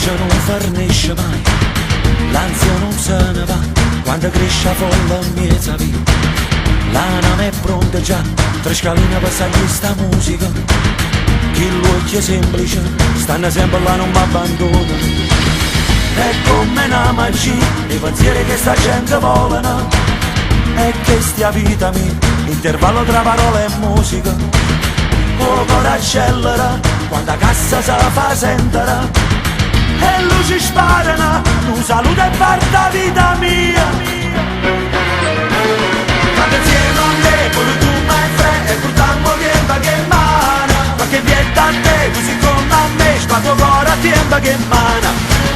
viaggio nun fernisce mai, l'ansia nun se ne va, quando cresce 'a folla 'mmiez' 'a via. L'anema è pronta già, tre scaline per salire sta musica. Chill'uocchie semplice, stanno sempre là, nun m'abbandonano. È come una magia, i pensieri che sta gente volano. E questa è 'a vita mia, intervallo tra parole e musica. 'O core accelera, quando 'a cassa se fa sentere. E luci sparano, nu saluto e parte 'a vita mia. Canta insieme a me, pure tu my friend, e portammo tiempo che mana. Perché vieta a te, così come a me, sbatte 'o core a tiempo che mana.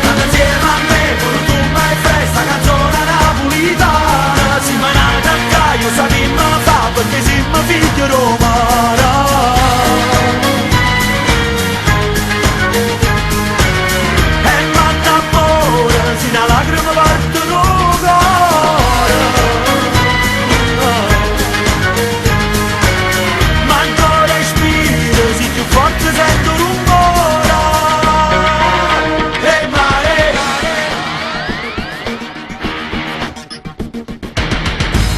Canta insieme a me, pure tu my friend, sta canzone napolitana. Siamo nati ccà, io sapimmo fa, perché siamo figli romana. E m'annamore, si 'na lacrima parte do core. Ma ancora respiro, si più forte sento rumore. E mare.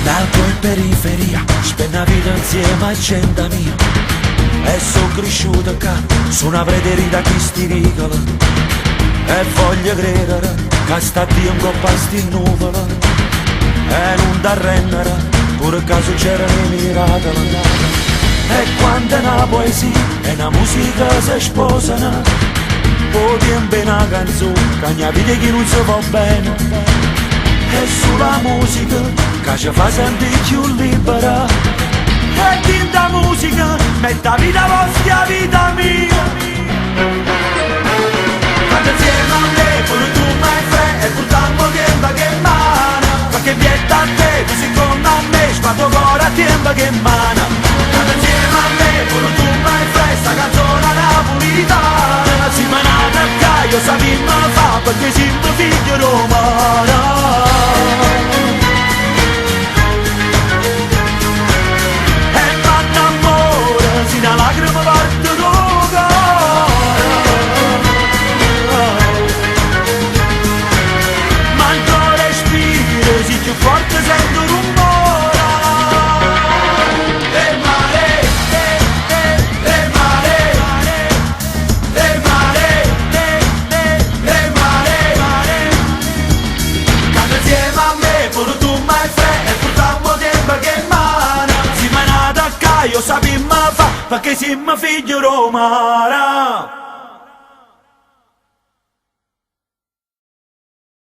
Nato in periferia, spendo 'a vita insieme a gente mia. E sono cresciuto qua, sono preferita chisti vicoli. E voglio credere che sta Dio 'ncoppa a sti nuvole. E nun t'arrendere, pure ca succedono i miracoli. E quando una poesia e una musica si sposano, 'O tiempo 'e na canzone, cagna 'a vita 'e chi nun se vo' bene. E sulla musica che ci fa sentire più libera. E dint'a musica mette 'a vita vostra e 'a vita mia. Canta insieme a me, pure tu my friend, e portammo tiempo che mana. Perché vieta a te, così come a me, sbatte 'o core a tiempo che mana. Canta insieme a me, pure tu my friend, sta canzone napolitana. Siamo nati ccà, io sapimmo fa, perché siamo figli romana. E m'annamore, si 'na lacrima parte do core. Ma ancora respiro, si più forte sento rumore. E mare, e mare, e mare, e mare. Canta insieme a me, pure tu my friend, e portammo tiempo che mana. Siamo nati ccà, io sapimmo fa, perché siamo figli romana.